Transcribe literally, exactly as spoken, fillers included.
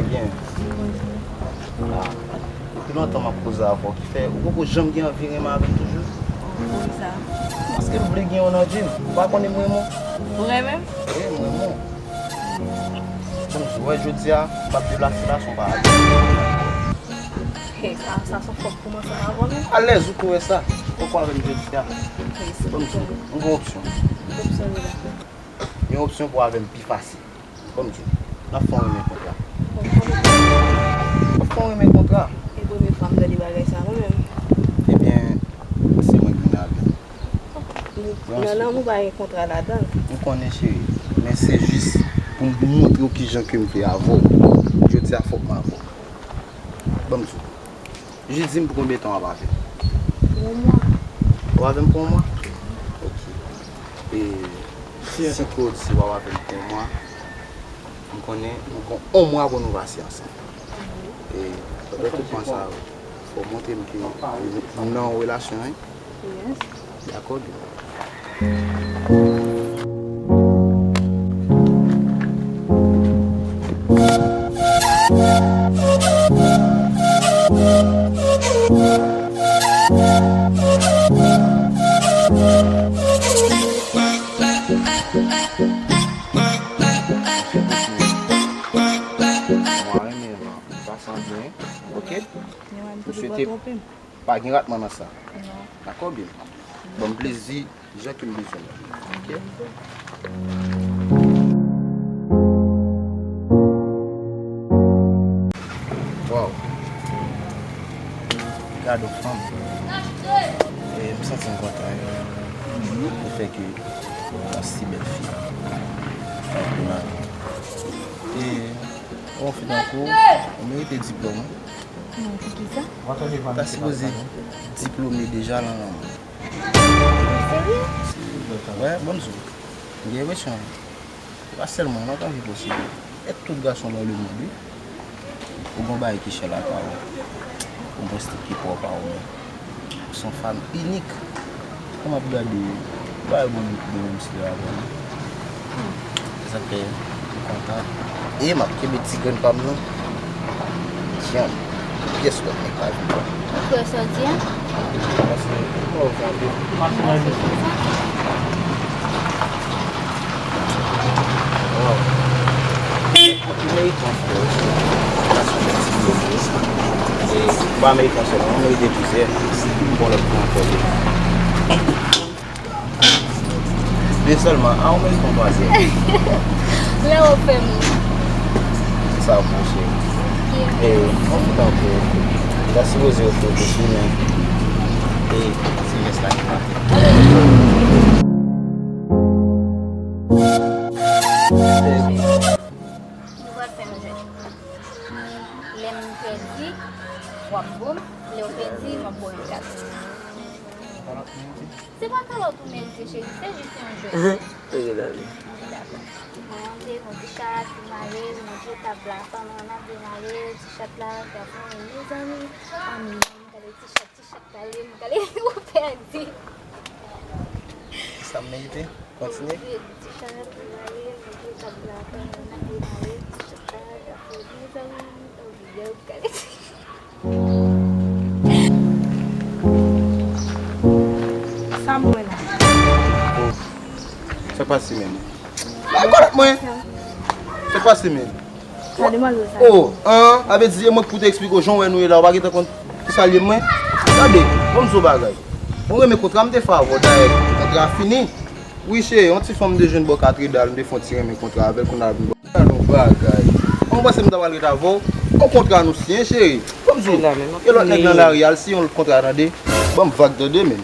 Byen. Ah, depi lontan m ap koze avè w, ki fè ou poko janm gen anvi renmen avè m toujou? Poukisa? Paske m vle gen yon nan vi m. Ou pa konnen m renmen w? Ou renmen m? Wi, m renmen w. Bon, ou wè jodi a, m ap deplase la, se yon bagay. Hey, sa, sa se fòk pou mwen ansanm avè w, non? Alèz ou tou wè sa. Ou poko avè m jodi a. Hey, se bon, m di w, m gen yon opsyon. Opsyon li la. Yon opsyon pou avè m pi fasil. Ban m di w, n ap fè yon renmen kontra. N ap fè yon renmen kontra. E premye fwa m tande bagay sa mwen menm. Ebyen, se mwen ki vin avè l. Nan lanmou pa gen kontra ladan l. M konnen cheri, men se jis pou m montre w kijan ke m vle avè w. Jodi a fòk m avè w. Ban m di w. Jis di m pou konbyen tan w ap avè m. Pou yon mwa. W ap avè m pou yon mwa? Ok. E si ke w di w ap avè m pou yon mwa, m konnen nou gen yon mwa pou nou pase ansanm. E pandan tout mwa sa yo, fò w montre m ke nou nan yon relasyon, wi. Yes. Dakò, byen. Mwen renmen w, sa sanble, ok? M swete pa gen ratman nan sa. Dakò, byen. Ban m plezi jan ke m bezwen l. Ok? Waw. Gade yon fanm. E m santi m kontan, wi. Le fait que yon si bèl fi tankou Nani. E yon fi tankou ou, ou merite diplòm, wi. Non, poukisa? Ou ta sipoze diplome deja nan lanmou. Ou serye? Wè, ban m di w. M gen enpresyon, se pa sèlman nan tan ki posib. E tout gason dans le monde, wi. Ou gen yon bagay ki chè lakay ou. Ou gen yon stil ki pwòp a ou menm. Ou se yon fanm inik. Kòman m ap gade, ou pa wè bon, bon, misye a, bon. Se sa k fè m kontan. E m ap kenbe ti grenn pa m nan. Tiens, pyès lòt nèg pa vin pran. Ou kwè sa w di a? Paske, ou pa wè sa anpil. Paske konsa. Waw. Ou merite yon frè. Ou pa merite yon sèl, ou merite plizyè. Bon, lòt pou anfòme. Men sèlman, a ou menm yon twazyèm. Lè w fè m. Sa pwoche. E, an foutan pou ou ta sipoze ofri w tou, men e se jès la ki pa fèt. Nou pral fè yon jwèt. Lè m pèdi, w ap bo m. Lè w pèdi, m ap bo w yon gate. Se pa kalòt ou merite, cheri, se jis yon jwèt. Ok, dakò. Mwen rantre, nou ti chat, nou mare, nou jwe tab la, pandan n ap demare, ti chat la, gason, mezanmi, anmwey, m gade ti chat, ti chat la, li, m gade, ou pèdi. Sa m merite? Kontinye. Ti chat, nou mare, nou jwe tab la, pandan n ap demare, ti chat la, gason, mezanmi, anmwey, m gade. Sa m wè la. Oh. Sa k pase menm? Ba kòlèt mwen. Sa k pase menm? Sa demwazèl sa. Oh, an, sa vle di se mwen ki pou te eksplike w jan w wè nou ye la, ou pa gentan konn kisa l ye mwen. Gade, ban m di w bagay. Mwen renmen kontra m te fè avè w, dayè kontra a fini. Wi cheri, yon ti fanm m te jwenn bò katedral, m te fè yon ti renmen kontra avè l, kounye a l vin bò. Gade yon bagay. Mwen panse m ta pral ret avè w. Yon kontra nou siyen, cheri. Ban m di w, gen lòt nèg nan lari a, al siyen yon lòt kontra, tande. Ban m vag, tande, men.